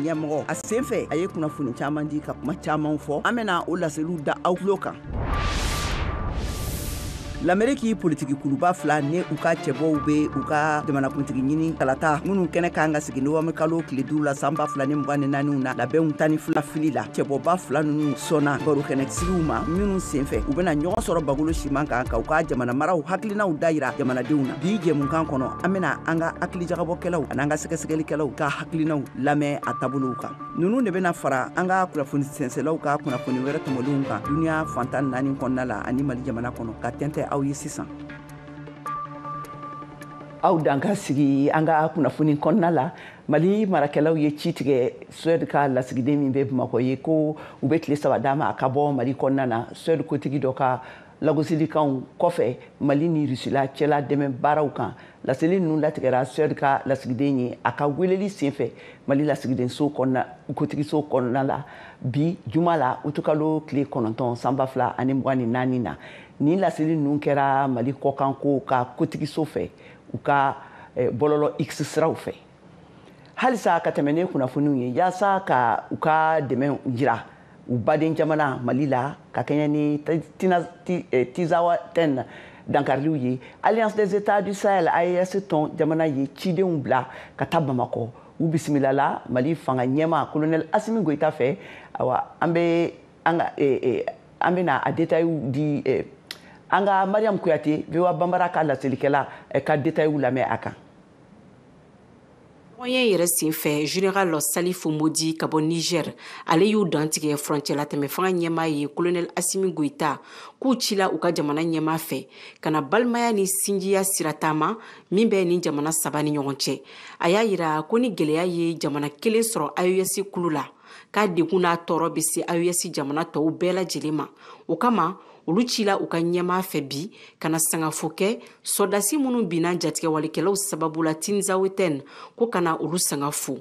Ɲɛmɔgɔ a senfɛ, a ye kunnafoni caman di, ka kuma caman fɔ. An bɛna o laseliw da aw tulo kan. Lameriki politiki kuluba fila ni u ka cɛbɔw bɛ u ka jamanakuntigi ɲini kalata minnu kɛnɛ kan ka sigi nowanburu kalo tile 5 la san 2024 na, labɛnw 12 fili la. Cɛbɔba fila ninnu sɔnna barokɛnɛ sigiw ma minnu senfɛ, u bɛna ɲɔgɔn sɔrɔ bagolo siman kan ka u ka jamana maraw hakilinaw dayira jamanadenw na. Bi jɛmukan kɔnɔ, an bɛna an ka hakilijagabɔkɛlaw ani an ka sɛgɛsɛgɛlikɛlaw ka hakilinaw lamɛn a taabolow kan. Ninnu de bɛna fara an ka kunnafoni sɛnsɛlaw ka kunnafoni wɛrɛ tɔmɔlenw kan duniya fantan naani kɔnɔna la ani Mali jamana kɔnɔ, ka tɛntɛ aw ye sisan. Aw dan ka sigi an ka kunnafoni kɔnɔna la. Mali marakɛlaw ye ci tigɛ Suède ka lasigiden min bɛ Bamakɔ ye ko u bɛ tile 3 d'a ma a ka bɔ Mali kɔnɔna na, Suède kotigi dɔ ka lagosilikanw kɔfɛ Mali ni Rusila cɛla dɛmɛ baaraw kan. Laseli ninnu latigɛra Suède ka lasigiden ye a ka weleli senfɛ Mali lasigidenso kɔnɔna, kotigiso kɔnɔna la, bi juma la, utukalo tile 9 san 2024 na. Nin laseli ninnu kɛra Mali kɔkanko ka kotigiso fɛ, u ka bɔlɔlɔ X siraw fɛ. Halisa ka tɛmɛ ni kunnafoniw ye, yaasa ka u ka dɛmɛ jira u baden jamana Mali la ka kɛɲɛ ni Tinzawaten dankariliw ye, Alliance des États du Sahel, AES tɔn jamana ye cidenw bila ka taa Bamakɔ. U bisimilala Mali fanga ɲɛma colonel Assimi Goïta fɛ. Awa, an bɛ an ka an bɛna a détails di an ka Mariam Kuyate, VOA Bambara ka laselikɛla, ka détails lamɛn a kan. Ɲɔgɔnye yɛrɛ senfɛ, général Salifu Modi ka bɔ Niger, ale y'u dantigɛ furancɛlatɛmɛ fanga ɲɛmaa ye colonel Assimi Goïta k'u cila u ka jamana ɲɛmaa fɛ ka na balimaya ni sinjiya sira taama min bɛ nin jamana saba ni ɲɔgɔn cɛ. A y'a yira ko ni gɛlɛya ye jamana kelen sɔrɔ AES kulu la, k'a degun n'a tɔɔrɔ bɛ se AES jamana tɔw bɛɛ lajɛlen ma. O kama, olu cila u ka ɲɛmaa fɛ bi ka na sangafo kɛ sɔrɔdasi minnu binna jatigɛwalikɛlaw sababu la Tinzaweten, ko ka na olu sanga fo,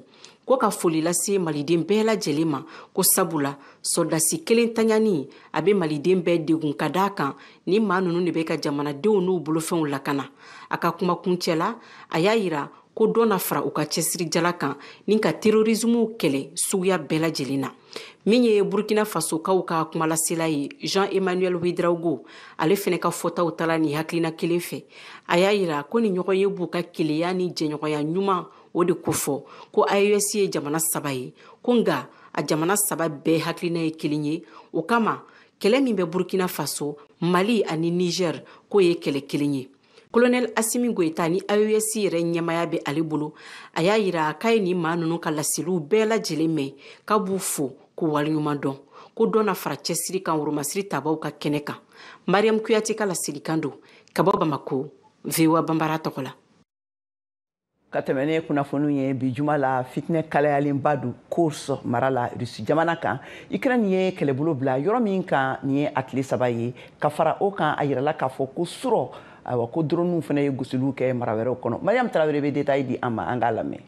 ko ka foli lase maliden bɛɛ lajɛlen ma, ko sabula sɔrɔdasi kelen taɲani a bɛ maliden bɛɛ degun, ka d'a kan ni maa ninnu de bɛ ka jamanadenw n'u bolofɛnw lakana. A ka kumakuncɛ la, a y'a yira ko dɔ na fara u ka cɛsirijala kan ni ka terrorisme kɛlɛ suguya bɛɛ lajɛlen na. Min ye Burkina Fasokaw ka kumalasela ye, Jean Emmanuel Ouedraogo, ale fɛnɛ ka fɔtaw tala ni hakilina kelen fɛ. A y'a yira ko ni ɲɔgɔn ye b'u ka keleya ni jɛɲɔgɔnya ɲuman o de kofɔ, ko AES ye jamana saba ye, ko nka a jamana saba bɛɛ hakilina ye kelen ye. O kama, kɛlɛ min bɛ Burkina Faso, Mali ani Niger, k'o ye kɛlɛ kelen ye. Colonel Assimi Goïta ni AES yɛrɛ ɲɛmaya bɛ ale bolo, a y'a yira k'a ye nin maa ninnu ka laseliw bɛɛ lajɛlen mɛn, k'a b'u fo k'u waleɲuman dɔn, ko dɔ na fara cɛsiri kan woromasiri tabaw ka kɛnɛ kan. Mariam Kuyate ka laselikan don ka bɔ Bamako, VOA Bambara tɔgɔ la. Ka tɛmɛ ne kunnafoniw ye, bi juma la, fitinɛ kalayalenba don Kursk mara la, Rusi jamana kan. Ukraine ye kɛlɛbolo bila yɔrɔ min kan, nin ye a tile 3 ye. Ka fara o kan, a yirala k'a fɔ ko surɔ, ayiwa, ko droniw fana ye gosiliw kɛ mara wɛrɛw kɔnɔ. Mariam Tarawele bɛ détail di an ma, an k'a lamɛn.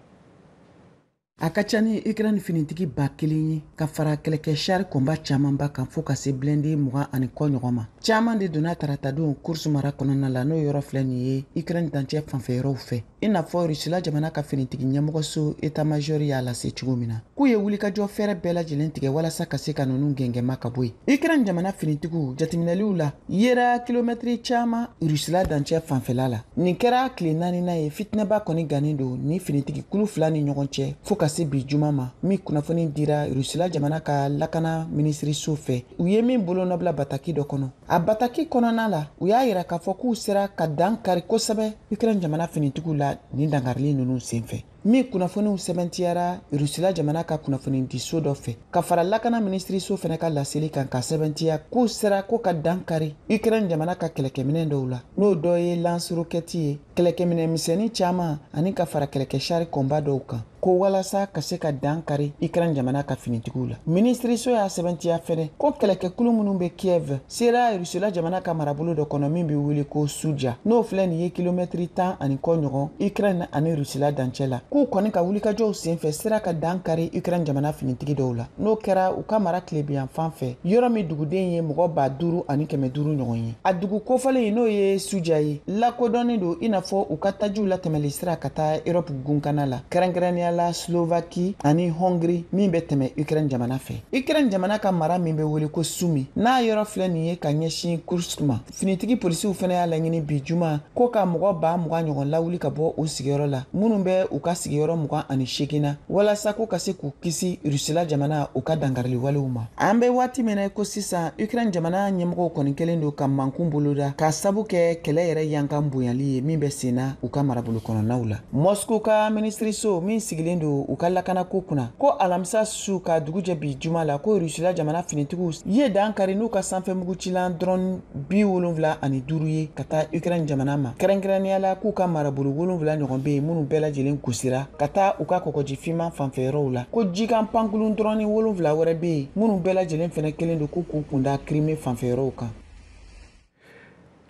A ka ca ni Ukraine finitigi 1000 ye, ka fara kɛlɛkɛ char combat camanba kan, fɔɔ ka se blindé 20 ani kɔ ɲɔgɔn ma. Caman de donna taratadon Kursk mara kɔnɔna la, n'o yɔrɔ filɛ nin ye Ukraine dancɛ fanfɛ yɔrɔw fɛ. I n'a fɔ Rusila jamana ka finitigi ɲɛmɔgɔso état major y'a lase cogo min na, k'u ye wulikajɔ fɛɛrɛ bɛɛ lajɛlen tigɛ walasa ka se ka ninnu gɛngɛma ka bɔ yen. Ukraine jamana finitigiw jateminɛliw la yera kilomɛtiri caman Rusila dancɛ fanfɛla la. Nin kɛra tile naaninan ye, fitinɛba kɔni gannen don ni finitigi kulu fila ni ɲɔgɔn cɛ fɔɔ ka se bi juma ma, min kunnafoni dira Rusila jamana ka lakana minisiriso fɛ, u ye min bolonɔbila bataki dɔ kɔnɔ. A bataki kɔnɔna la, u y'a yira k'a fɔ k'u sera ka dan kari kosɛbɛ Ukraine jamana finitigiw la nin dankarili ninnu senfɛ, min kunnafoniw sɛbɛntiyara Rusila jamana ka kunnafonidiso dɔ fɛ, ka fara lakana minisiriso fɛnɛ ka laseli kan, ka sɛbɛntiya k'u sera ko ka dan kari Ukraine jamana ka kɛlɛkɛminɛ dɔw la, n'o dɔ ye lance-roquette ye, kɛlɛkɛminɛ misɛnnin caman, ani ka fara kɛlɛkɛ char combat dɔw kan, ko walasa ka se ka dan kari Ukraine jamana ka finitigiw la. Minisiriso y'a sɛbɛntiya fɛnɛ ko kɛlɛkɛkulu minnu bɛ Kiev sera Rusila jamana ka marabolo dɔ kɔnɔ min bɛ wele ko Suja, n'o filɛ nin ye kilomɛtiri 10 ani kɔ ɲɔgɔn Ukraine ani Rusila dancɛ la, k'u kɔni ka wulikajɔw senfɛ sera ka dan kari Ukraine jamana finitigi dɔw la, n'o kɛra u ka mara tilebiyanfan fɛ, yɔrɔ min duguden ye mɔgɔ 5500 ɲɔgɔn ye. A dugu kofɔlen, n'o ye Suja ye, lakodɔnnen don i n'a fɔ fɔ u ka tajiw latɛmɛli sira ka taa Europe gunkana la, kɛrɛnkɛrɛnnenya la Slovaquie ani Hongrie min bɛ tɛmɛ Ukraine jamana fɛ. Ukraine jamana ka mara min bɛ wele ko Sumi, n'a yɔrɔ filɛ nin ye ka ɲɛsin Kursk ma, finitigi polisiw fana y'a laɲini bi juma ko ka mɔgɔ 20,000 ɲɔgɔn lawuli ka bɔ u sigiyɔrɔ la, minnu bɛ u ka sigiyɔrɔ 28 na, walasa ko ka se k'u kisi Rusila jamana u ka dankarili walew ma. An bɛ waati min na ko sisan, Ukraine jamana ɲɛmɔgɔw kɔni kɛlen don ka mankun boloda k'a sabu kɛ kɛlɛ yɛrɛ yankan bonyali ye min bɛ sen na u ka marabolo kɔnɔnaw la. Moscou ka minisiriso min sigilen don u ka lakanako kunna, ko alamisa su ka dugu jɛ bi juma la, ko Rusila jamana finitigiw ye dan kari n'u ka sanfɛmugucilan drone 75 ye ka taa Ukraine jamana ma, kɛrɛnkɛrɛnnenya la k'u ka marabolo 7 ɲɔgɔn bɛ yen minnu bɛɛ lajɛlen gosira ka taa u ka kɔgɔji finman fanfɛyɔrɔw la, ko jikan pankurun drone 7 wɛrɛ bɛ yen minnu bɛɛ lajɛlen fɛnɛ kelen don k'u k'u kunda Crimée fanfɛyɔrɔw kan.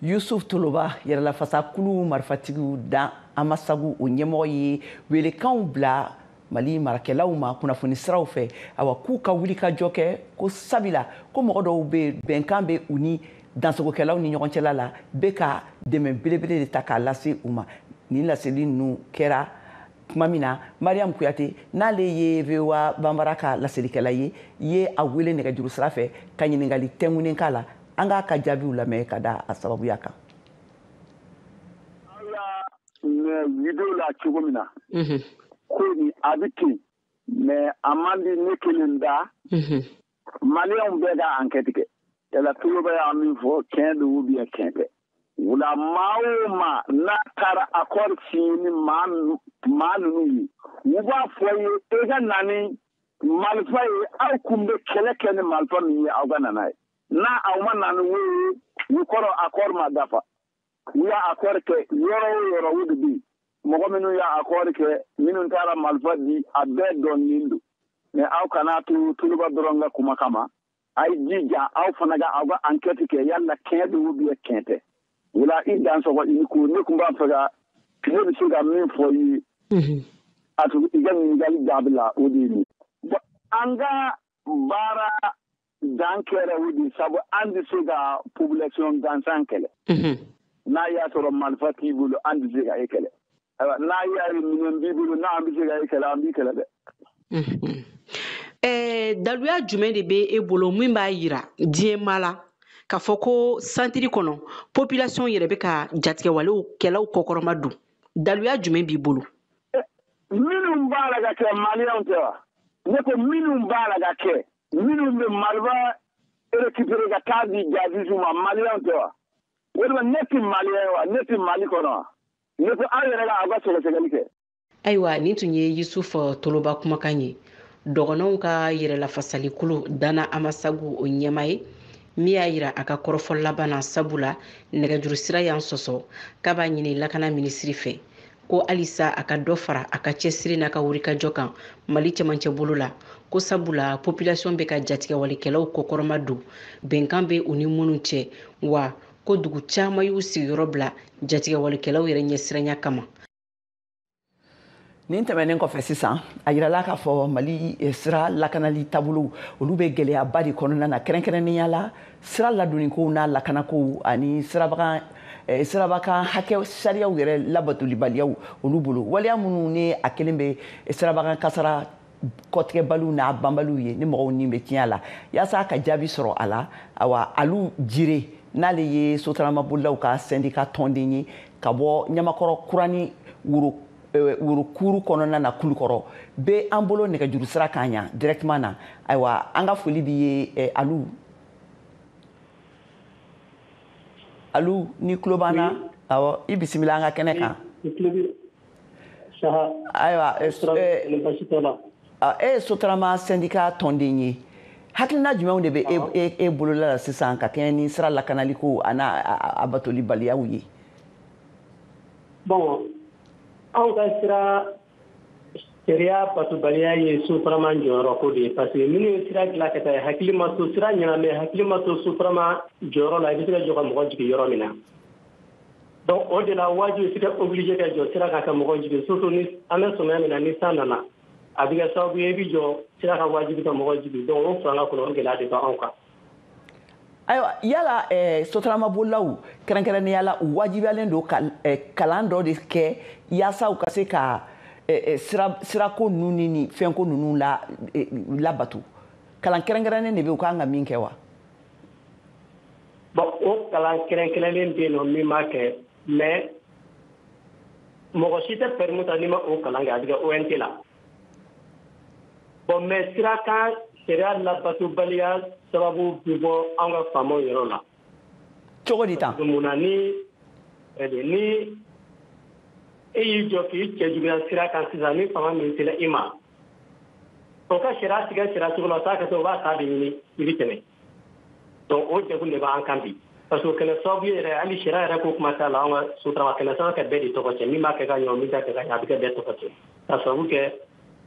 Yusuf Toloba, yɛrɛlafasakulu marifatigiw Dan Amasagu o ɲɛmɔgɔ ye welekanw bila Mali marakɛlaw ma kunnafoni siraw fɛ, awa k'u ka wulikajɔ kɛ, ko sabila ko mɔgɔ dɔw bɛ bɛnkan bɛ u ni dansogokɛlaw ni ɲɔgɔn cɛla la, bɛ ka dɛmɛ belebele de ta k'a lase u ma. Nin laseli ninnu kɛra tuma min na, Mariam Kuyate, n'ale ye VOA Banbara ka laselikɛla ye, ye a wele nɛgɛjuru sira fɛ ka ɲininkali tɛnkunnen k'a la. An k'a ka jaabiw lamɛn ka da a sababuya kan. Aw y'a mɛn video la cogo min na, ko nin a bɛ ten, mais a man di ne kelen da, Maliyɛnw bɛɛ ka enquête kɛ. Yala Toloba y'a min fɔ, tiɲɛ don ou bien tiɲɛ tɛ? Wula maa o maa n'a taara accord signé ni maa ninnu ye, u b'a fɔ i ye e ka na ni marifa ye, aw kun bɛ kɛlɛ kɛ ni marifa min ye, aw ka na n'a ye. N'a aw ma na ni wo ye, u kɔrɔ accord ma dafa. U y'a accord kɛ yɔrɔ o yɔrɔ, o de bɛ yen. Mɔgɔ minnu y'a accord kɛ, minnu taara marifa di, a bɛɛ dɔnnen don. Mais aw kana to Toloba dɔrɔn ka kuma kama. A ye jija aw fana ka aw ka enquête kɛ, yala tiɲɛ don ou bien tiɲɛ tɛ. Wala i dan sɔgɔ i ni ko, ne tun b'a fɛ ka ne bɛ se ka min fɔ i ye, a tugu i ka ɲininkali jaabi la, o de ye nin. An ka baara dan kɛra o de sabu an tɛ se ka population gansan kɛlɛ. N'a y'a sɔrɔ marifa t'i bolo, an tɛ se ka e kɛlɛ. Ayiwa, n'a y'a ye minɛn b'i bolo, n'an bɛ se ka e kɛlɛ, an b'i kɛlɛ dɛ. Daluya jumɛn de bɛ e bolo min b'a yira diɲɛ maa la k'a fɔ ko santiri kɔnɔ population yɛrɛ bɛ ka jatigɛwalew kɛlaw kɔkɔrɔma don? Daluya jumɛn b'i bolo? Minnu b'a la ka kɛ Maliyɛnw tɛ wa? Ne ko minnu b'a la ka kɛ, minnu bɛ marifa récupérer ka taa di jihadistes ma, Maliyɛnw tɛ wa? O de la ne tɛ Maliyɛn ye wa? Ne tɛ Mali kɔnɔ wa? Ne ko aw yɛrɛ ka aw ka sɛgɛsɛgɛli kɛ. Ayiwa, nin tun ye Yusuf Toloba kumakan ye, dɔgɔnɔw ka yɛrɛlafasalikulu Dana Amasagu o ɲɛma ye, min y'a yira a ka kɔrɔfɔ laban na, sabula nɛgɛjuru sira y'an sɔsɔ k'a b'a ɲini lakana minisiri fɛ ko halisa a ka dɔ fara a ka cɛsiri n'a ka wulikajɔ kan Mali cɛmancɛ bolo la, ko sabula population bɛ ka jatigɛwalekɛlaw kɔkɔrɔma don, bɛnkan bɛ u ni minnu cɛ, wa ko dugu caman y'u sigiyɔrɔ bila jatigɛwalekɛlaw yɛrɛ ɲɛsiranya kama. Nin tɛmɛnen kɔfɛ sisan, a yirala k'a fɔ Mali sira lakanali taabolo olu bɛ gɛlɛyaba de kɔnɔna na, kɛrɛnkɛrɛnnenya la sira ladonnikow n'a lakanakow ani sirabakan hakɛ sariyaw yɛrɛ labatolibaliyaw olu bolo. Waleya minnu ni a kelen bɛ sirabakan kasara kɔtigɛbaliw n'a banbaliw ye, ni mɔgɔw ni bɛ tiɲɛ a la, yaasa ka jaabi sɔrɔ a la. Awa, Alu Jire, n'ale ye sotaramabolilaw ka syndicat tɔnden ye ka bɔ Ɲamakɔrɔ Kurani worokuru kɔnɔna na Kulukɔrɔ, bɛ an bolo nɛgɛjuru sira kan yan directement na. Ayiwa, an ka foli b'i ye Alu. Alu, ni tulo b'an na, awɔ, i bisimila an ka kɛnɛ kan. Ayiwa, e ye Sotrama syndicat tɔnden ye, hakilina jumɛnw de bɛ e bolola la sisan ka kɛɲɛ ni sira lakanaliko a n'a a batolibaliyaw ye? Bon, anw ka sira sariya batobaliya ye Sotrama jɔyɔrɔ ko de ye, parce que minnu ye sira dilan ka taa, hakili ma to sira ɲɛnamɛ, hakili ma to Sotrama jɔyɔrɔ la, i bɛ se ka jɔ ka mɔgɔ jigin yɔrɔ min na. Donc o de la wajibi bɛ se ka obligé ka jɔ sira kan ka mɔgɔ jigin, surtout ni an bɛ sɔmiya min na, ni san nana, a bɛ kɛ sababu ye i bɛ jɔ sira kan wajibi ka mɔgɔ jigin. Donc o fanga kɔnɔ, o gɛlɛya de b'anw kan. Ayiwa, yala sotaramabolilaw kɛrɛnkɛrɛnnenya la, u wajibiyalen don ka kalan dɔ de kɛ yaasa u ka se ka sirako ninnu ni fɛnko ninnu labato? Kalan kɛrɛnkɛrɛnnen de bɛ u kan ka min kɛ wa? Bon, o kalan kɛrɛnkɛrɛnnen bɛ yen nɔ min b'a kɛ, mais mɔgɔ si tɛ permis ta n'i ma o kalan kɛ, a bɛ kɛ ONT la. Bon, mais sira kan sariya labatobaliya sababu bɛ bɔ an ka faamaw yɔrɔ la. Cogo di tan? Mun na ni e y'i jɔ k'i cɛ juguya sira kan sisan, ni fanga min sera i ma, o ka sariya tigɛ sariya cogo la, o t'a kɛ ten, o b'a ta de ɲini i bɛ tɛmɛ. Donc o degun de b'an kan bi, parce que o kɛlɛ sababu ye yɛrɛ, hali sariya yɛrɛ ko kuma t'a la, an ka sotarama kɛlɛ sababu kɛ bɛɛ de tɔgɔ cɛ, min b'a kɛ ka ɲɛ, min t'a kɛ ka ɲɛ, a bɛ kɛ bɛɛ tɔgɔ cɛ ka sababu kɛ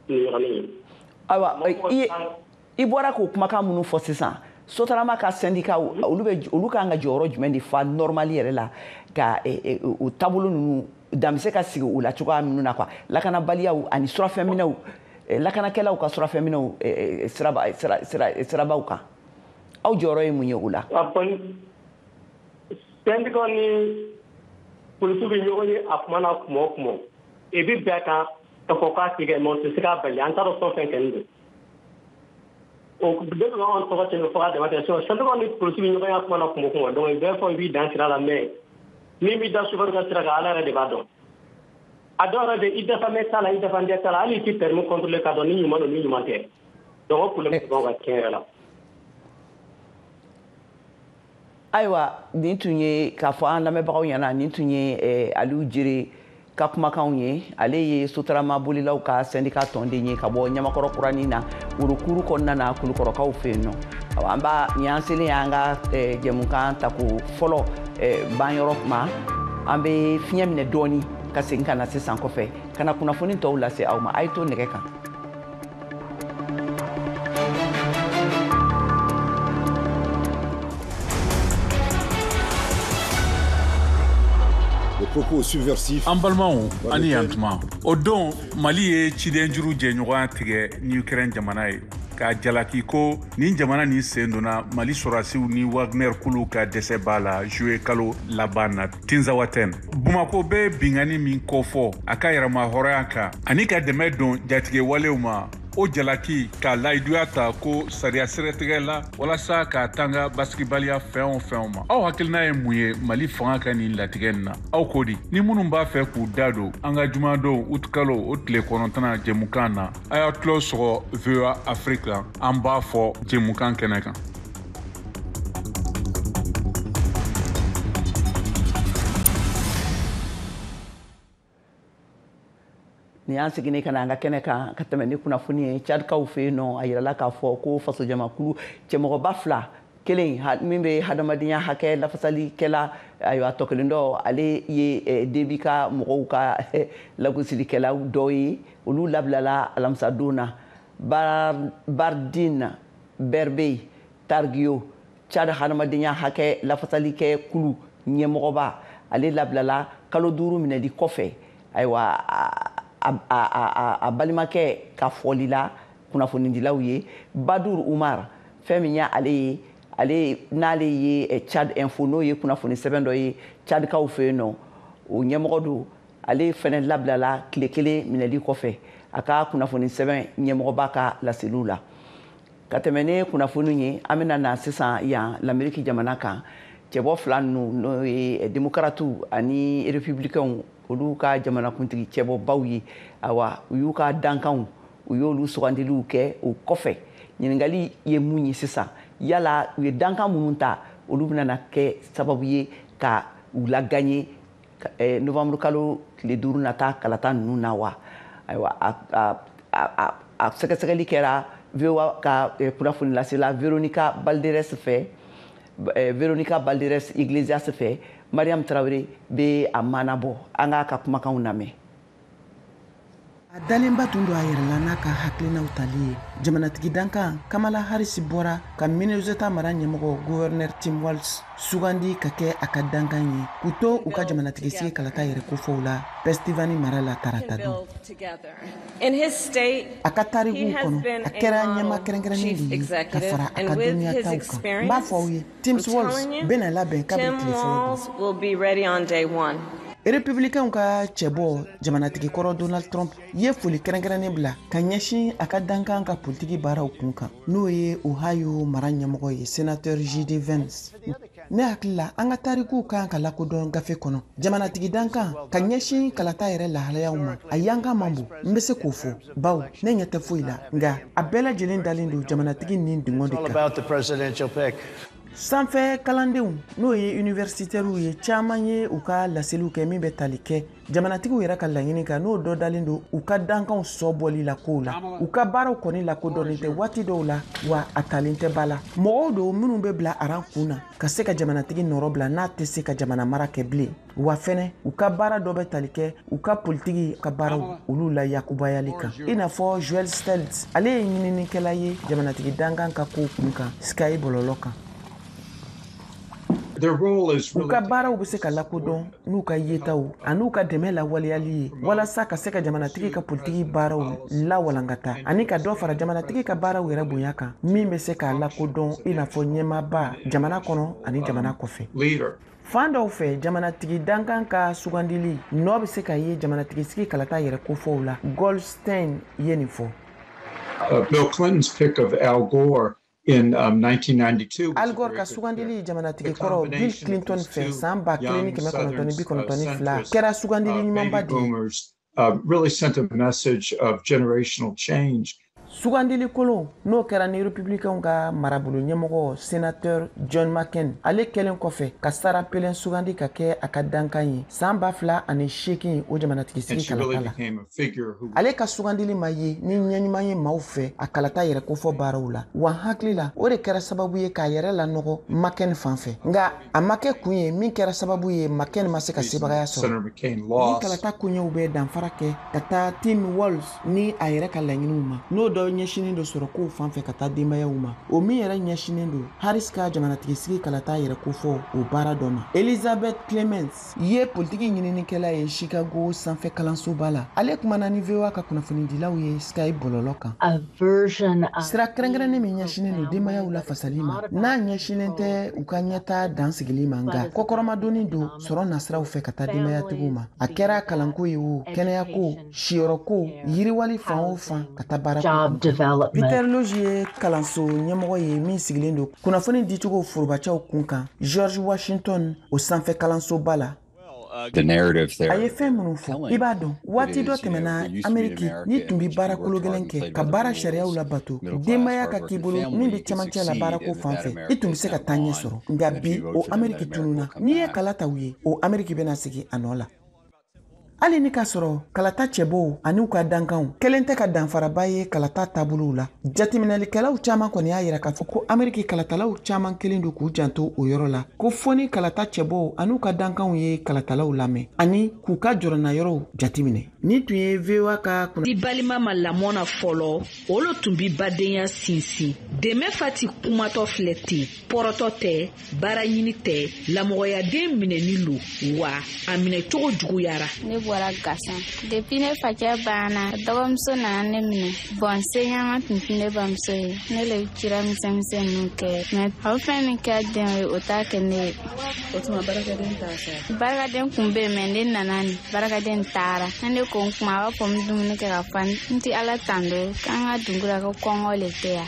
nin yɔrɔnin ye. Ayiwa, i bɔra k'o kumakan minnu fɔ sisan, sotarama ka syndicat olu kan ka jɔyɔrɔ jumɛn de fa normal yɛrɛ la ka o taabolo ninnu dan bɛ se ka sigi u la cogoya minnu na quoi, lakanabaliyaw ani surafɛnminɛw, lakanakɛlaw ka surafɛnminɛw sirabaw kan, aw jɔyɔrɔ ye mun ye o la? Syndicat ni polisiw bɛ ɲɔgɔn ye a kuma na kuma o kuma, i bɛ bɛn a kan k'a fɔ k'a tigɛ, mais o tɛ se k'a bali, an t'a dɔn fɛn o fɛn kɛlen don. O bɛɛ bɛ anw tɔgɔ cɛn fo k'a dama tɛmɛ. Syndicat ni polisiw bɛ ɲɔgɔn ye a kuma na kuma o kuma, donc i bɛ fɔ i b'i dan sira la, mais min b'i da sofɛri ka sira kan, Ala yɛrɛ de b'a dɔn. A dɔw yɛrɛ bɛ i dafamɛ t'a la, i dafandɛ t'a la, hali i tɛ permis contrôler k'a dɔn ni ɲuman don ni ɲuman tɛ. Donc o problème b'anw kan tiɲɛ yɛrɛ la. Ayiwa, nin tun ye k'a fɔ an lamɛnbagaw ɲɛna, nin tun ye Aliou Diéré ka kumakanw ye. Ale ye sotarama bolilaw ka syndicat tɔnden ye ka bɔ Ɲamakɔrɔ kuranin na, worokuru kɔnɔna na, Kulukɔrɔkaw fɛ yen nɔ. Awa, an b'a nin y'an selen y'an ka jɛmukan tako fɔlɔ banyɔrɔ ma. An bɛ fiɲɛ minɛ dɔɔni ka segin ka na sisan kɔfɛ ka na kunnafoni tɔw lase aw ma. A ye to nɛgɛ kan. An balimaw, ani yantuma. O don Mali ye cidenjuru jɛɲɔgɔnya tigɛ ni Ukraine jamana ye, k'a jalaki ko nin jamana nin sen donna Mali sɔrɔdasiw ni Wagner kulu ka dɛsɛ b'a la juillet kalo laban na Tinzawatɛn. Bamakɔ bɛ binkanni min kofɔ a ka yɛrɛma hɔrɔnya kan ani ka dɛmɛ don jatigɛwalew ma, o jalaki ka layiduya ta ko sariya sɛgɛtigɛ la walasa k'a tanga basigibaliya fɛn o fɛnw ma. Aw hakilina ye mun ye Mali fanga ka nin latigɛ nin na? Aw ko di? Ni minnu b'a fɛ k'u da don an ka jumadon utikalo o tile 9 jɛmukan na, a y'a tulo sɔgɔ VOA Afrique la, an b'a fɔ jɛmukan kɛnɛ kan. Ni y'an seginne ka na an ka kɛnɛ kan ka tɛmɛ ni kunnafoni ye Tchadkaw fɛ yen nɔ, a yirala k'a fɔ ko fasojamakulu cɛmɔgɔba fila, kelen min bɛ hadamadenya hakɛ lafasalikɛla, ayiwa tɔ kelen dɔ ale ye Déby ka mɔgɔw ka lagosilikɛlaw dɔ ye, olu labilala alamisadon na. Bardine Berbe Targio, Tchad hadamadenya hakɛ lafasalikɛ kulu ɲɛmɔgɔba, ale labilala kalo 5 minɛli kɔfɛ. Ayiwa, a balimakɛ ka fɔli la kunnafonidilaw ye, Badour Umar, fɛn min ye ale ye, ale n'ale ye Tchad Info, n'o ye kunnafoni sɛbɛn dɔ ye Tchadkaw fɛ yen nɔ, o ɲɛmɔgɔ don, ale fɛnɛ labilala tile 1 minɛli kɔfɛ a ka kunnafoni sɛbɛn ɲɛmɔgɔba ka laseliw la. Ka tɛmɛ ni kunnafoni ye, an bɛna na sisan yan Lamɛriki jamana kan. Cɛbɔ fila ninnu, n'o ye démocrates ani républicains, olu ka jamanakuntigi cɛbɔbaw ye, awa u y'u ka dankanw, u y'olu sugandiliw kɛ. O kɔfɛ ɲininkali ye mun ye sisan? Yala u ye dankan minnu ta, olu bɛna na kɛ sababu ye ka u laganye novembre kalo tile 5 nata kalata ninnu na wa? Ayiwa, a sɛgɛsɛgɛli kɛra VOA ka kunnafoni lasela Veronica Balderas fɛ, Veronica Balderas Iglesias fɛ. Mariam Traoré bɛ a mana bɔ, an k'a ka kumakanw lamɛn. A dalenba tun don a yɛrɛ la n'a ka hakilinaw tali ye. Jamanatigi dankan Kamala Harris bɔra ka Minnesota mara ɲɛmɔgɔ gouverneur Tim Walz sugandi ka kɛ a ka dankan ye k'u to u ka jamanatigi sigi kalata yɛrɛ kofɔw la Pennsylvanie mara la tarata don. A ka tarikuw kɔnɔ, a kɛra ɲɛmaa kɛrɛnkɛrɛnnen de ye ka fara a ka dɔnniyataw kan. N b'a fɔ aw ye, Tim Walz bɛna labɛn kabini tile fɔlɔ don. Republicainw ka cɛbɔ jamanatigi kɔrɔ Donald Trump ye foli kɛrɛnkɛrɛnnen bila ka ɲɛsin a ka dankan ka politiki baaraw kun kan, n'o ye Ohio mara ɲɛmɔgɔ ye, sénateur J.D. Vance. Ne hakili la, an ka tarikuw kan ka lakodɔn gafe kɔnɔ. Jamanatigi dankan ka ɲɛsin kalata yɛrɛ lahalayaw ma, a yankan man bon, n bɛ se k'o fɔ, bawo ne ɲɛ tɛ foyi la, nka a bɛɛ lajɛlen dalen don jamanatigi ni dungɔ de kan. Sanfɛ kalandenw, n'o ye universitaires ye, caman ye u ka laseliw kɛ min bɛ tali kɛ jamanatigiw yɛrɛ ka laɲini kan, n'o dɔ dalen don u ka dankanw sɔ bɔli la kow la. U ka baaraw kɔni lakodɔnnen tɛ waati dɔw la, wa a talen tɛ ba la. Mɔgɔw don minnu bɛ bila aran kun na ka se ka jamanatigi nɔrɔ bila n'a tɛ se ka jamana mara kɛ bilen. Wa fɛnɛ, u ka baara dɔ bɛ tali kɛ u ka politiki ka baaraw olu la yakubayali kan, i n'a fɔ Joel Steltz. Ale ye ɲininikɛla ye jamanatigi dankan ka kow kun kan Sky bɔlɔlɔ kan. U ka baaraw bɛ se ka lakodɔn n'u ka yetaw an'u ka dɛmɛ lawaleyali ye walasa ka se ka jamanatigi ka politiki baaraw lawalankata ani ka dɔ fara jamanatigi ka baaraw yɛrɛ bonya kan, min bɛ se k'a lakodɔn i n'a fɔ ɲɛmaaba jamana kɔnɔ ani jamana kɔfɛ. Fan dɔw fɛ, jamanatigi dankan ka sugandili nɔ bɛ se ka ye jamanatigi sigi kalata yɛrɛ kofɔw la. Goldstein ye nin fɔ. Bill Clinton's pick of Al Gore in 1992. Al Gore ka sugandili jamanatigi kɔrɔ Bill Clinton fɛ san 1992 kɛra sugandili ɲumanba de ye. Really sent a message of generational change. Sugandili kolon n'o kɛra ni Republicainw ka marabolo ɲɛmɔgɔ sénateur John McCain, ale kɛlen kɔfɛ ka Sarah Palin sugandi ka kɛ a ka dankan ye san 2008 o jamanatigi sigi kalata la. Ale ka sugandili ma ye ni ɲɛ ɲuman ye maaw fɛ a kalata yɛrɛ kofɔ baaraw la, wa hakili la o de kɛra sababu ye k'a yɛrɛ lanɔgɔ McCain fan fɛ, nka a ma kɛ kun ye min kɛra sababu ye McCain ma se ka sebagaya sɔrɔ. Ni kalata koɲɛw bɛ danfara kɛ ka taa Tim Walz ni a yɛrɛ ka laɲiniw ma, n'o dɔ ɲɛsinnen don sɔrɔ kow fan fɛ ka taa denbayaw ma, o min yɛrɛ ɲɛsinnen don Harris ka jamanatigi sigi kalata yɛrɛ kofɔ o baara dɔ ma. Elizabeth Clements ye politiki ɲininikɛla ye Chicago sanfɛ kalansoba la. Ale kumana ni VOA ka kunnafonidilaw ye Skype bɔlɔlɔ kan. Sira kɛrɛnkɛrɛnnen min ɲɛsinnen don denbayaw lafasali ma, n'a ɲɛsinnen tɛ u ka ɲɛta dansigili ma, nka kɔkɔrɔmadonni don sɔrɔ nasiraw fɛ ka taa denbayatigiw ma, a kɛra kalanko ye o, kɛnɛyako, siyɔrɔko, yiriwali fan o fan ka taa baara. Peter Loge ye kalanso ɲɛmɔgɔ ye min sigilen don kunnafoni dicogo forobacɛw kun kan George Washington o sanfɛ kalansoba la. A ye fɛn minnu fɔ, i b'a dɔn, waati dɔ tɛmɛna Ameriki n'i tun bɛ baara kologɛlɛn kɛ ka baara sariyaw labato, denbaya ka k'i bolo min bɛ cɛmancɛ la baarako fan fɛ, i tun bɛ se ka taa ɲɛ sɔrɔ. Nka bi, o Ameriki tununna. N'i ye kala ta u ye, o Ameriki bɛna segin a nɔ la. Hali ni k'a sɔrɔ kalata cɛbɔw ani u ka dankanw kelen tɛ ka danfaraba ye kalata taabolow la, jateminɛlikɛlaw caman kɔni y'a yira k'a fɔ ko Ameriki kalatalaw caman kelen don k'u janto o yɔrɔ la, ko fo ni kalata cɛbɔw ani u ka dankanw ye kalatalaw lamɛn ani k'u ka jɔrɔnayɔrɔw jateminɛ. Nin tun ye VOA ka Di balima ma lamɔ na fɔlɔ, o lo tun bi badenya sinsin. Dɛmɛ fa ti kumatɔ filɛ ten, pɔrɔtɔ tɛ, baara ɲini tɛ, lamɔgɔyaden minɛni lo, wa a minɛcogo juguyara. Ne bɔra Gasan. Depuis ne facɛ banna, dɔgɔmuso nana ne minɛ. Bon, se ɲama tun tɛ ne bamuso ye. Ne le cira misɛnmisɛn ninnu kɛ. Mais a bɛ fɛn min kɛ den ye, o t'a kɛ ne ye. O tuma baarakɛden t'a sara? Baarakɛden kun bɛ yen, mais ne nana nin baarakɛden taara. Ne ne ko n kuma, a b'a fɔ n bɛ dumuni kɛ ka fa, n tɛ Ala tando k'an ka dugu la ko kɔngɔ le tɛ yan.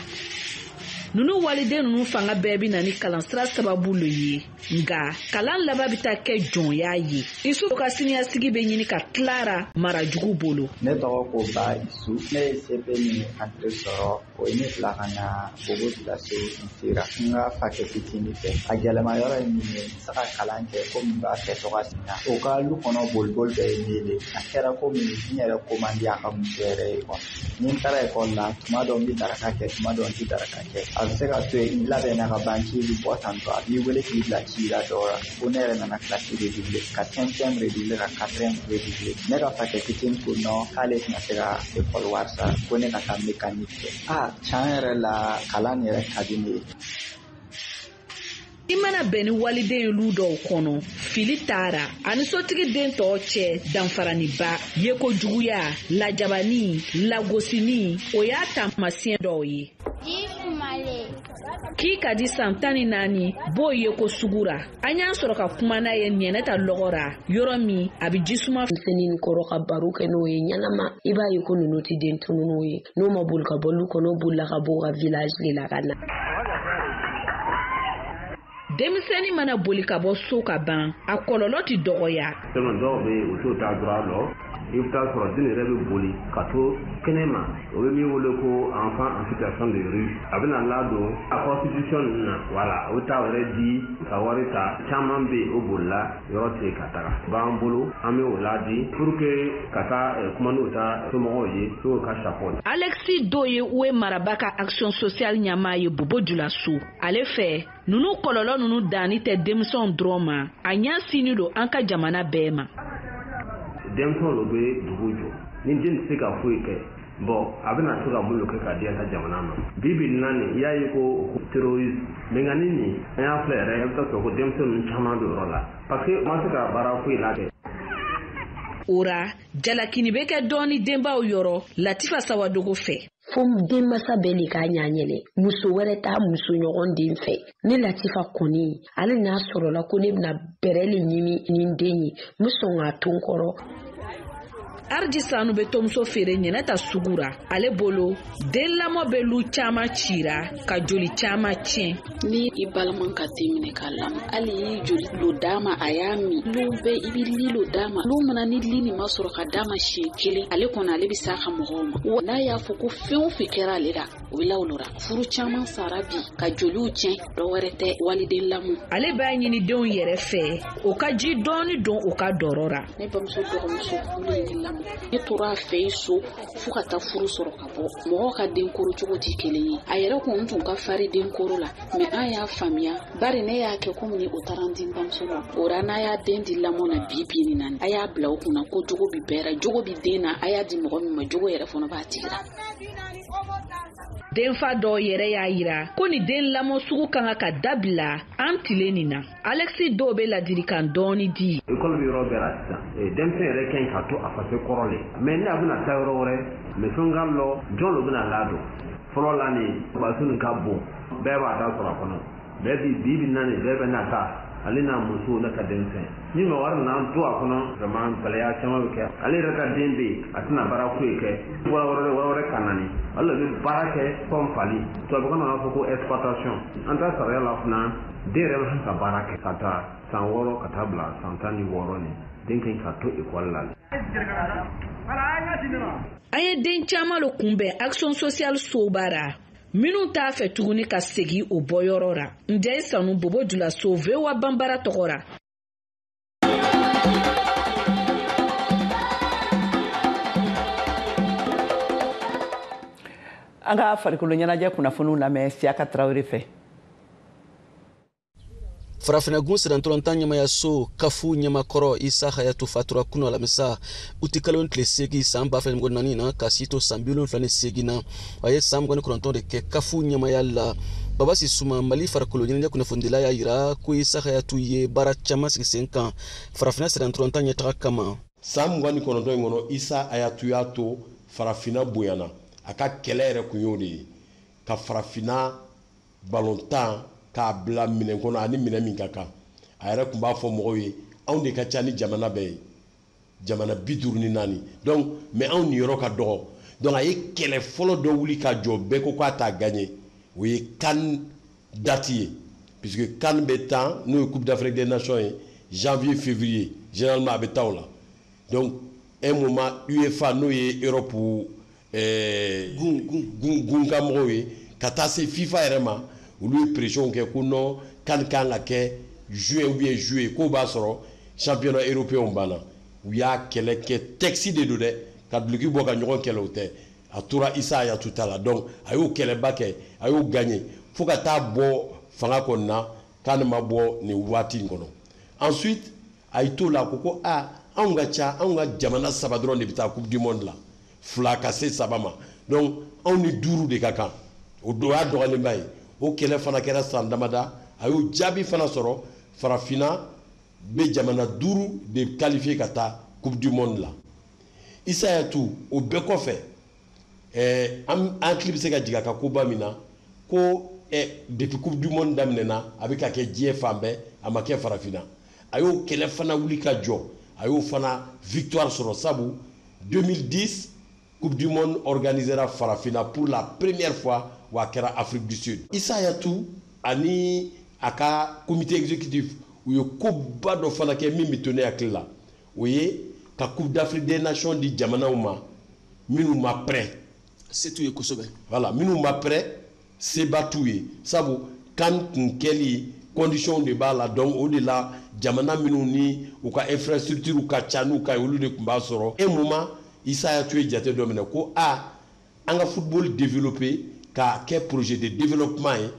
Nunu waliden nunu fanga bɛɛ bɛ na ni kalansira sababu lo ye, nka kalan laban bɛ taa kɛ jɔnya ye. Isu ka siniɲɛsigi bɛ ɲini ka tilara marajugu bolo. Ne tɔgɔ ko Ba Isu. Ne ye CP ni entrée sɔrɔ, o ye ne bila ka na Bobo Dioulasso. N sera n ka fakɛ fitinin fɛ. A gɛlɛma yɔrɔ ye min ye, n tɛ se ka kalan kɛ komi n b'a kɛ cogoya min na. O ka lu kɔnɔ boliboli bɛɛ ye ne de. A kɛra komi n yɛrɛ ko man di a ka muso yɛrɛ ye quoi. Ni n taara ekɔli la, tuma dɔ n bɛ daraka kɛ, tuma dɔ n tɛ daraka kɛ. A bɛ se ka to yen, i labɛnna ka ban k'i bɛ bɔ tantɔ, a b'i wele k'i bila ci la dɔw la. Ko ne yɛrɛ nana kilasi redoubler, ka 5e redoubler, ka 4e redoubler. Ne ka fakɛ fitinin ko non, k'ale tɛna se ka ekɔli wari sara, ko ne ka taa mécanique kɛ. Ah, tiɲɛ yɛrɛ la, kalan yɛrɛ ka di ne ye. I mana bɛn ni waliden ye lu dɔw kɔnɔ, fili taara ani sotigi den tɔw cɛ danfaraniba, yeko juguya, lajabani, lagosini, o y'a taamasiyɛn dɔw ye. K'i ka di san 14 b'o ye ko sugu ra. An y'a sɔrɔ ka kuma n'a ye ɲɛnɛ ta lɔgɔ ra, yɔrɔ min a bɛ ji suma. Denmisɛnnin kɔrɔ ka baro kɛ n'o ye ɲɛnama, i b'a ye ko ninnu tɛ den tununw ye. N'o ma boli ka bɔ lu kɔnɔ, o bolila ka bɔ u ka village de la ka na. Denmisɛnnin mana boli ka bɔ so ka ban, a kɔlɔlɔ tɛ dɔgɔya. Dɔw bɛ yen, u t'o ta droit lɔ. I bɛ taa sɔrɔ den yɛrɛ bɛ boli ka to kɛnɛ ma, o bɛ min wele ko enfant en situation de rue. A bɛna ladon a constitution ninnu na, wala o bɛ taa yɛrɛ di ka wari ta. Caman bɛ yen, o bolila yɔrɔ tigɛ ka taga b'an bolo, an bɛ o ladi pour que ka taa kuma n'o ta somɔgɔw ye n'o ka sapɔ. Alexis Do ye Uwe maraba ka action sociale ɲɛmaa ye Bobo Julaso. Ale fɛ, ninnu kɔlɔlɔ ninnu danni tɛ denmisɛnw dɔrɔn ma, a ɲɛsinni don an ka jamana bɛɛ ma. Denmisɛnw de bɛ dugu jɔ. Ni den tɛ se ka foyi kɛ, bon, a bɛna se ka mun kɛ ka di a ka jamana ma? Bi bi in na nin, i y'a ye ko terrorisme binkanni nin, an y'a filɛ yɛrɛ, i bɛ taa sɔrɔ ko denmisɛnnin ninnu caman bɛ yɔrɔ la, parce que u ma se ka baara foyi la kɛ. O ra, jalakini bɛ kɛ dɔɔni denbaw yɔrɔ Latifa Sawadogo fɛ. Fo denmansa bɛɛ de k'a ɲa ɲɛnɛ, muso wɛrɛ t'a muso ɲɔgɔn den fɛ. Ne Latifa kɔni, hali n'a sɔrɔla ko ne bɛna bɛrɛ le ɲini ni n den ye, n bɛ sɔn k'a to n kɔrɔ. Arji Sanu bɛ tomuso feere ɲɛnɛ ta sugu ra. Ale bolo, den lamɔ bɛ lu caman cira ka joli caman tiɲɛ. Ni i balima ka den minɛ k'a lamɔ, hali i joli lo d'a ma, a y'a min, lu bɛɛ i bɛ li lo d'a ma. Lu mana ni li nin ma sɔrɔ ka d'a ma siɲɛ kelen, ale kɔni ale bɛ s'a ka mɔgɔw ma. Wa n'a y'a fɔ ko fɛn o fɛn kɛra ale la, o bɛ la o la. Furu caman sara bi ka joliw tiɲɛ, dɔ wɛrɛ tɛ waliden lamɔ. Ale b'a ɲini denw yɛrɛ fɛ, o ka ji dɔɔni don u ka dɔrɔ ra. Ne bamuso dɔgɔmuso olu ye ne lamɔ. Ne tora a fɛ yen so fo ka taa furu sɔrɔ ka bɔ. Mɔgɔw ka den koro cogo tɛ kelen ye. A yɛrɛ kun tun ka farin den koro la, mais an y'a faamuya, bari ne y'a kɛ komi ni o taara n di n bamuso ma. O ra, n'a y'a den di lamɔ na bi bi nin na, a y'a bila o kunna ko jogo bi bɛɛ la, jogo bi den na, a y'a di mɔgɔ min ma, jogo yɛrɛ fana b'a tigi la. Denfa dɔw yɛrɛ y'a yira ko ni den lamɔ sugu ka kan ka dabila an tile nin na. Alexis dɔw bɛ ladilikan dɔɔni di. École bɛ yɔrɔ bɛɛ la sisan, denmisɛn yɛrɛ ka ɲi ka to a faso kɔrɔ le, mais ni a bɛna taa yɔrɔ wɛrɛ, mais fɛn ka lɔ jɔn de bɛna ladon? Fɔlɔ la nin, baso nin ka bon, bɛɛ b'a ta sɔrɔ a kɔnɔ. Bɛɛ bi bi bi na nin, bɛɛ bɛ na ta, ale n'a muso ne ka denmisɛn. Ni mɔgɔ wɛrɛ nana to a kɔnɔ, vraiment gɛlɛya caman bɛ kɛ. Ale yɛrɛ ka den bɛ yen, a tɛna baara foyi kɛ, wara wɛrɛ wara wɛrɛ ka na ni ale de bɛ baara kɛ comme fali. Tubabukan na b'a fɔ ko exploitation. An ta sariya la fana, den yɛrɛ bɛ ka baara kɛ ka taa san 6 ka taa bila san 16 nin, den ka ɲi ka to ekɔli la. An ye den caman lo kunbɛn action sociale soba ra, minnu t'a fɛ tuguni ka segin o bɔyɔrɔ ra. Ndiaye Sanu, Bobo Julaso, VOA Banbara tɔgɔ ra. An ka farikolo ɲɛnajɛ kunnafoniw lamɛn Siyaka Tarawele fɛ. Farafinnagun sirantɔlɔntan ɲɛmayaso kafu ɲɛmakɔrɔ Isa Hayatu fatura kunu alamisa uti kalo tile 8 san 2024 na, ka si to san 78 na. A ye san 29 de kɛ kafu ɲɛmaya la. Baba Sisuma, Mali farikolo ɲɛnajɛ kunnafonidila, y'a yira ko Isa Hayatu ye baara caman sigi sen kan farafinna sirantɔlɔntan ɲɛtaga kama. San 29 in kɔnɔ, Isa Hayatu y'a to farafinna bonyana. A ka kɛlɛ yɛrɛ kun y'o de ye, ka farafinna balontan k'a bila minɛn kɔnɔ ani minɛn min ka kan. A yɛrɛ tun b'a fɔ mɔgɔw ye, anw de ka ca ni jamana bɛɛ ye, jamana 54, donc mais anw niyɔrɔ ka dɔgɔ. Donc a ye kɛlɛ fɔlɔ dɔ wuli ka jɔ, bɛɛ ko k'a t'a gagné, o ye CAN date ye, puisque CAN bɛ tan, n'o ye Coupe d'Afrique des Nations ye, janvier février généralement a bɛ taa o la. Donc un moment, UEFA, n'o ye Europe gun mɔgɔw ye, ka taa se FIFA yɛrɛ ma, olu ye pression kɛ ko non, CAN kan ka kɛ juin ou bien juillet, k'o b'a sɔrɔ championnat européen banna. U y'a kɛlɛ kɛ, texte de don dɛ, ka duloki bɔ ka ɲɔgɔn kɛlɛ, o tɛ. A tora Isa Hayatu ta la. Donc a y'o kɛlɛba kɛ, a y'o gagné. Fo ka taa bɔ fanga kɔni na, CAN ma bɔ nin waati in kɔnɔ. Ensuite, a y'i t'o la, a ko a anw ka ca, anw ka jamana 3 dɔrɔn de bɛ taa Coupe du monde la, 2 ka se 3 ma, donc anw ni 5 de ka kan. O y'a dɔgɔlenba ye. O kɛlɛ fana kɛra san damada, a y'o jaabi fana sɔrɔ. Farafinna bɛ jamana 5 de qualifié ka taa Coupe du monde la. Issa Hayatou, o bɛɛ kɔfɛ, an hakili bɛ se ka jigin a ka koba min na, ko depuis Coupe du monde daminɛna, a bɛ ka kɛ diɲɛ fan bɛɛ, a ma kɛ farafinna. A y'o kɛlɛ fana wuli ka jɔ, a y'o fana victoire sɔrɔ, sabu 2010 Coupe du monde organisera farafinna pour la première fois, wa a kɛra Afrique du Sud. Issa Hayatou ani a ka comité exécutif, u ye koba dɔ fana kɛ min bɛ to ne hakili la, o ye ka Coupe d'Afrique des Nations di jamanaw ma minnu ma prêt. Se t'u ye kosɛbɛ. Voilà, minnu ma prêt, seba t'u ye, sabu CAN kun kɛli condition de b'a la. Donc o de la, jamana minnu ni u ka infrastructure ka ca n'u ka ye, olu de tun b'a sɔrɔ. Un moment, Issa Hayatou ye jate dɔ minɛ ko a an ka football développer k'a kɛ projet de développement ye,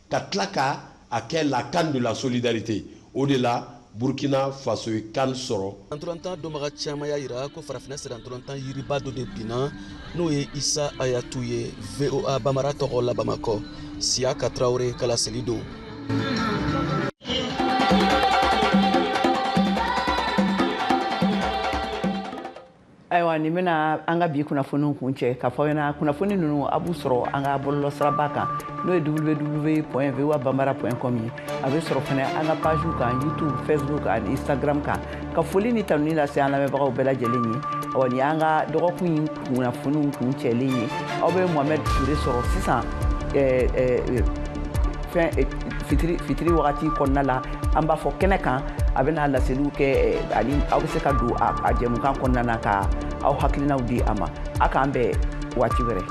ka tila ka a kɛ la CAN de la solidarité. O de la, Burkina Faso ye CAN sɔrɔ. Ntolantan dɔnbaga caman y'a yira ko farafinna sera ntolantan yiriba dɔ de binna, n'o ye Issa Hayatou ye. VOA Bamara tɔgɔ la Bamakɔ, Siyaka Tarawele ka laseli don. Ayiwa, nin bɛna an ka bi kunnafoniw kun cɛ k'a fɔ aw ɲɛna. Kunnafoni ninnu, a b'u sɔrɔ an ka bɔlɔlɔsiraba kan, n'o ye www.voabambara.com ye. A bɛ sɔrɔ fana an ka page kan, YouTube, Facebook ani Instagram kan. Ka foli ni tanuni lase an lamɛnbagaw bɛɛ lajɛlen ye. Awa, nin y'an ka dɔgɔkun in kunnafoniw kun cɛlen ye. Aw bɛ Mohamed Toure sɔrɔ sisan fɛn fitiri wagati kɔnɔna la, an b'a fɔ kɛnɛ kan, a bɛna laseliw kɛ, ani aw bɛ se ka don a jɛmukan kɔnɔna na ka aw hakilinaw di a ma. A k'an bɛn waati wɛrɛ.